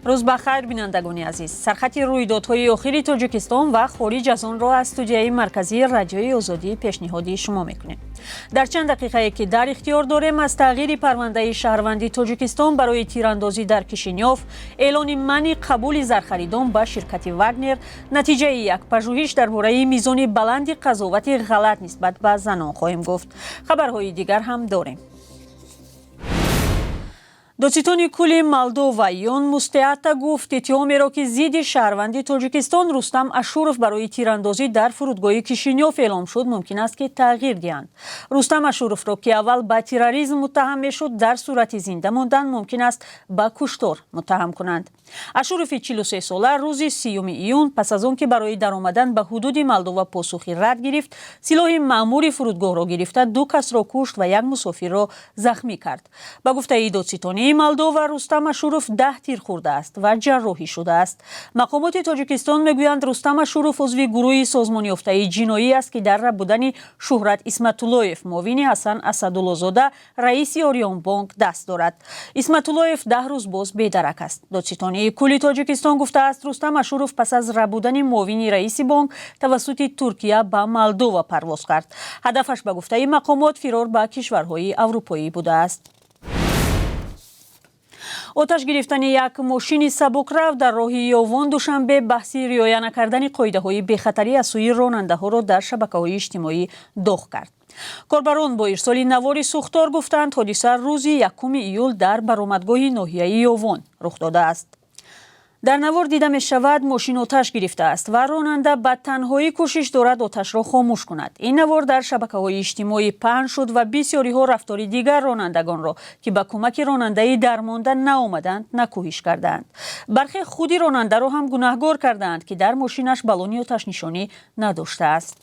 Рӯз ба хайр, бинандагони азиз. Сархати рӯйдодҳои охири Тоҷикистон ва хориҷ аз онро аз студияи марказии Радиои Озодӣ пешниҳоди шумо мекунем. Дар чанд дақиқае, ки дар ихтиёр дорем, аз тағйири парвандаи шаҳрванди Тоҷикистон барои тирандозӣ дар Кишинёв, эълони манъи қабули зархаридон ба ширкати Вагнер, натиҷаи як пажӯҳиш дар бораи мизони баланди қазовати ғалат нисбат ба занон хоҳем гуфт. Хабарҳои дигар ҳам дорем. Додситони кулли Молдова Ион Мустеата гуфт, иттиҳомеро, ки зидди шаҳрванди Тоҷикистон Рустам Ашуров барои тирандозӣ дар фурудгоҳи Кишинёв эълом шуд, мумкин аст, ки тағйир диҳанд. Рустам Ашуровро, ки аввал ба терроризм муттаҳам мешуд, дар сурати зинда мондан мумкин аст ба куштор муттаҳам кунанд. Ашурови 43сола рӯзи 30 июн, пас аз он ки барои даромадан ба ҳудуди Молдова посухи рад гирифт, силоҳи маъмури фурудгоҳро гирифта, ду касро кушт ва як мусофирро захмӣ кард. Ба гуфтаи додситонии Молдова, Рустам Ашуров 10 тир хӯрдааст ва ҷарроҳӣ шудааст. Мақомоти Тоҷикистон мегӯянд, Рустам Ашуров узви гурӯҳи созмонёфтаи ҷиноӣ аст, ки дар рабудани Шӯҳрат Исматуллоев, муовини Ҳасан Асадуллозода, раиси Ориёнбонк, даст дорад. Исматуллоев 10 рӯз боз бедарак аст. Додситонии кулли Тоҷикистон гуфтааст, Рустам Ашуров пас аз рабудани муовини раиси бонк тавассути Туркия ба Молдова парвоз кард. Ҳадафаш, ба гуфтаи мақомот, фирор ба кишварҳои аврупоӣ будааст. Оташ гирифтани як мошини сабукрав дар роҳи Ёвон Душанбе баҳси риоя накардани қоидаҳои бехатарӣ аз сӯи ронандаҳоро дар шабакаҳои иҷтимоӣ доғ кард. Корбарон бо ирсоли навори сӯхтор гуфтанд, ҳодиса рӯзи 1 июл дар баромадгоҳи ноҳияи Ёвон рух додааст. Дар навор дида мешавад, мошин оташ гирифтааст ва ронанда ба танҳоӣ кӯшиш дорад оташро хомӯш кунад. Ин навор дар шабакаҳои иҷтимоӣ паҳн шуд ва бисёриҳо рафтори дигар ронандагонро, ки ба кӯмаки ронандаи дармонда наомаданд, накӯҳиш кардаанд. Бархе худи ронандаро ҳам гунаҳгор кардаанд, ки дар мошинаш баллони оташнишонӣ надоштааст.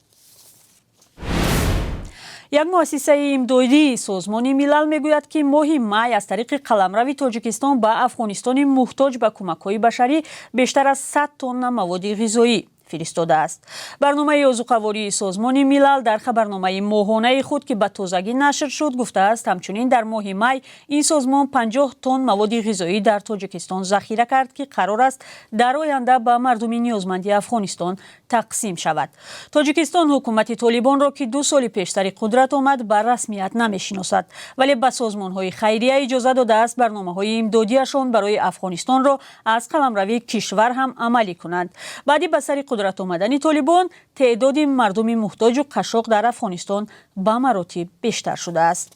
Як муассисаи имдодии Созмони Милал мегӯяд, ки моҳи май аз тариқи қаламрави Тоҷикистон ба Афғонистони муҳтоҷ ба кӯмакҳои башарӣ бештар аз 100 тонна маводи ғизоӣ фиристодааст. Барномаи озуқавории Созмони Милал дар хабарномаи моҳонаи худ, ки ба тозагӣ нашр шуд, гуфтааст, ҳамчунин дар моҳи май ин созмон 50 тонн маводи ғизоӣ дар Тоҷикистон захира кард, ки қарор аст дар оянда ба мардуми ниёзманди Афғонистон тақсим шавад. Тоҷикистон ҳукумати Толибонро, ки 2 соли пеш сари қудрат омад, ба расмият намешиносад, вале ба созмонҳои хайрия иҷоза додааст барномаҳои имдодиашон барои Афғонистонро аз қаламрави кишвар ҳам амалӣ кунанд. Баъди ба сари қудрат омадани Толибон теъдоди мардуми муҳтоҷу қашшоқ дар Афғонистон ба маротиб бештар шудааст.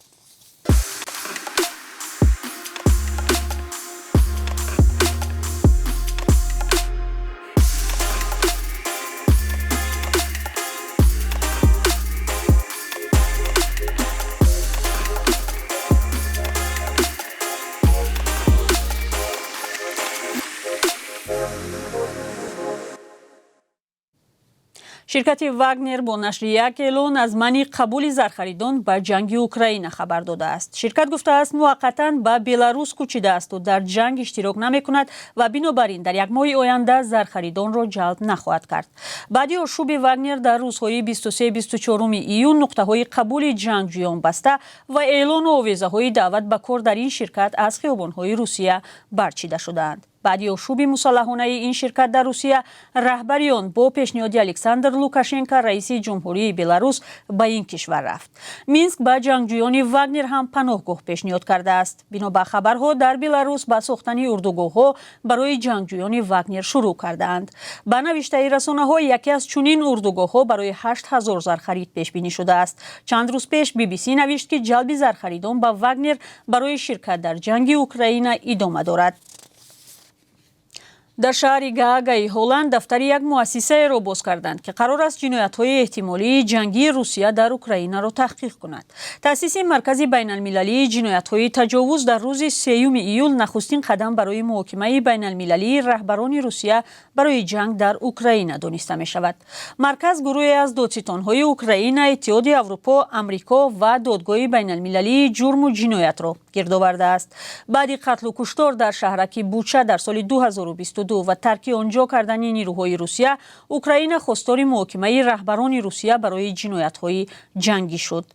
Ширкати Вагнер бо нашри як эълон аз манъи қабули зархаридон ба ҷанги Украина хабар додааст. Ширкат гуфтааст, муваққатан ба Беларус кӯчидаасту дар ҷанг иштирок намекунад ва бинобар ин дар як моҳи оянда зархаридонро ҷалб нахоҳад кард. Баъди ошӯби Вагнер дар рӯзҳои 23-24 июн нуқтаҳои қабули ҷангҷӯён баста ва эълону овезаҳои даъват ба кор дар ин ширкат аз хиёбонҳои Русия барчида шудаанд. Баъди ошӯби мусаллаҳонаи ин ширкат дар Русия, раҳбари он бо пешниҳоди Александр Лукашенко, раиси ҷумҳурии Беларус, ба ин кишвар рафт. Минск ба ҷангҷӯёни Вагнер ҳам паноҳгоҳ пешниҳод кардааст. Бино ба хабарҳо, дар Беларус ба сохтани урдугоҳҳо барои ҷангҷӯёни Вагнер шурӯъ кардаанд. Ба навиштаи расонаҳо, яке аз чунин урдугоҳҳо барои 8000 зархарид пешбинӣ шудааст. Чанд рӯз пеш BBC навишт, ки ҷалби зархаридон ба Вагнер барои ширкат дар ҷанги Украина идома дорад. Дар шаҳри Гаагаи Ҳолланд дафтари як муассисаеро боз карданд, ки қарор аст ҷиноятҳои эҳтимолии ҷангии Русия дар Украинаро таҳқиқ кунад. Таъсиси Маркази байналмилалии ҷиноятҳои таҷовуз дар рӯзи 3 июл нахустин қадам барои муҳокимаи байналмилалии раҳбарони Русия барои ҷанг дар Украина дониста мешавад. Марказ гурӯҳе аз додситонҳои Украина, Иттиҳоди Аврупо, Амрико ва Додгоҳи байналмилалии ҷурму ҷиноятро гирд овардааст. Баъди қатлу куштор дар шаҳраки Буча дар соли 2022 ва тарки он ҷо кардани нирӯҳои Русия, Украина хостори муҳокимаи раҳбарони Русия барои ҷиноятҳои ҷангӣ шуд.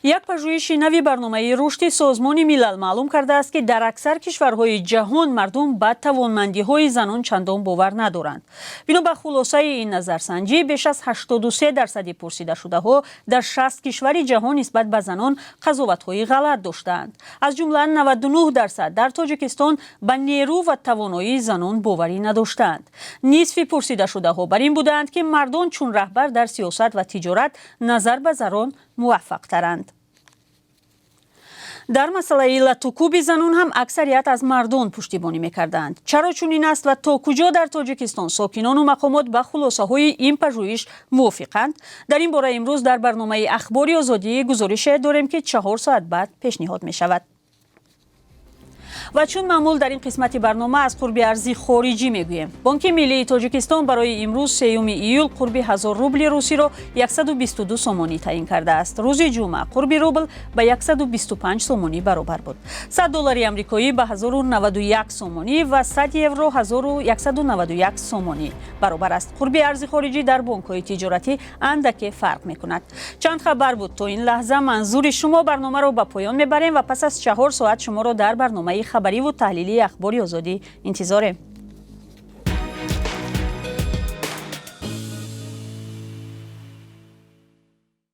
Як пажӯҳиши нави Барномаи рушди Созмони Милал маълум кардааст, ки дар аксар кишварҳои ҷаҳон мардум ба тавонмандиҳои занон чандон бовар надоранд. Бино ба хулосаи ин назарсанҷӣ, беш аз 83 дарсади пурсидашудаҳо дар 60 кишвари ҷаҳон нисбат ба занон қазоватҳои ғалат доштаанд. Аз ҷумла 99% дар Тоҷикистон ба нерӯ ва тавоноии занон боварӣ надоштаанд. Нисфи пурсидашудаҳо бар ин будаанд, ки мардон чун раҳбар дар сиёсат ва тиҷорат назар ба занон муваффақтаранд. Дар масъалаи латукӯби занон ҳам аксарият аз мардон пуштибонӣ мекарданд. Чаро чунин аст ва то куҷо дар Тоҷикистон сокинону мақомот ба хулосаҳои ин пажӯҳиш мувофиқанд? Дар ин бора имрӯз дар барномаи Ахбори Озодӣ гузорише дорем, ки 4 соат баъд пешниҳод мешавад. Ва чун маъмул, дар ин қисмати барнома аз қурби арзи хориҷӣ мегӯем. Бонки Миллии Тоҷикистон барои имрӯз, 3 июл, қурби 1000 рубли русиро 122 сомонӣ таъин кардааст. Рӯзи ҷумъа қурби рубл ба 125 сомонӣ баробар буд. 100 доллари амрикоӣ ба 1091 сомонӣ ва 100 евро 1191 сомонӣ баробар аст. Қурби арзи хориҷӣ дар бонкҳои тиҷоратӣ андаке фарқ мекунад. Чанд хабар буд то ин лаҳза. Манзури шумо барномаро ба поён мебарем ва пас аз 4 соат шуморо дар барномаи хабариву таҳлилии Ахбори Озодӣ интизорем.